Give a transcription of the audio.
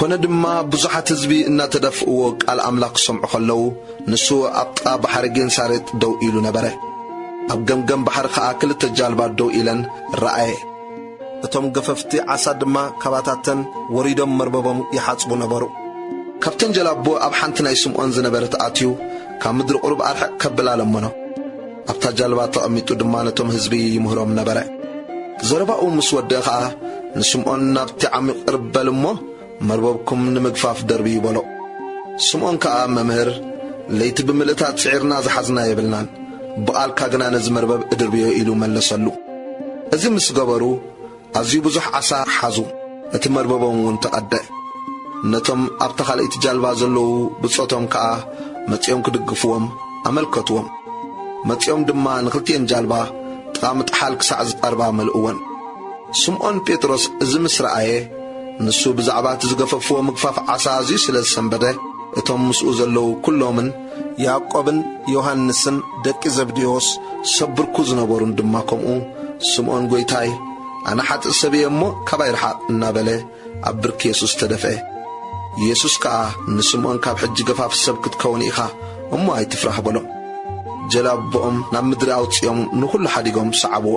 ኮነ ድማ ብዙሓት ህዝቢ እናተደፍእዎ ቃል ኣምላኽ ክሰምዑ ከለዉ፣ ንሱ ኣብ ጥቓ ባሕሪ ጌንሳሬጥ ደው ኢሉ ነበረ። ኣብ ገምገም ባሕሪ ኸኣ ክልተ ጃልባ ደው ኢለን ረኣየ። እቶም ገፈፍቲ ዓሳ ድማ ካባታተን ወሪዶም መርበቦም ይሓጽቡ ነበሩ። ካብተን ጀላቡ ኣብ ሓንቲ ናይ ስምዖን ዝነበረት ኣትዩ፣ ካብ ምድሪ ቁሩብ ኣርሕቕ ከብል ኣለመኖ። ኣብታ ጃልባ ተቐሚጡ ድማ ነቶም ህዝቢ ይምህሮም ነበረ። ዘረባኡ ምስ ወደአ ኸኣ ንስምዖን፣ "ናብቲ ዓሚቕ ቅርብ በል እሞ መርበብኩም ንምግፋፍ ደርብዩ" በሎ። ስምዖን ከኣ፣ "መምህር፣ ለይቲ ብምልእታ ጽዒርና ዝሓዝና የብልናን፣ ብቓልካ ግና ነዚ መርበብ እድርብዮ" ኢሉ መለሰሉ። እዚ ምስ ገበሩ ኣዝዩ ብዙሕ ዓሳ ሓዙ፣ እቲ መርበቦም እውን ተቐድአ። ነቶም ኣብታ ካልኣይቲ ጃልባ ዘለዉ ብጾቶም ከኣ መጺኦም ክድግፍዎም ኣመልከትዎም። መጺኦም ድማ ንኽልቲኤን ጃልባ ጥቓ ምጥሓል ክሳዕ ዝቐርባ መልእወን። ስምዖን ጴጥሮስ እዚ ምስ ረኣየ፣ ንሱ ብዛዕባ እቲ ዝገፈፍዎ ምግፋፍ ዓሳ ኣዝዩ ስለ ዝሰንበደ፣ እቶም ምስኡ ዘለዉ ኩሎምን፣ ያዕቆብን ዮሃንስን ደቂ ዘብዴዎስ፣ ሰብ ብርኩ ዝነበሩን ድማ ከምኡ፣ "ስምዖን ጐይታይ፣ ኣነ ሓጥእ ሰብ እየ እሞ ካባይ ርሓቕ" እናበለ ኣብ ብርኪ የሱስ ተደፍአ። የሱስ ከኣ ንስምዖን፣ "ካብ ሕጂ ገፋፊ ሰብ ክትከውን ኢኻ እሞ ኣይትፍራህ" በሎ። ጀላብኦም ናብ ምድሪ ኣውጺኦም ንኹሉ ሓዲጎም ሰዓብዎ።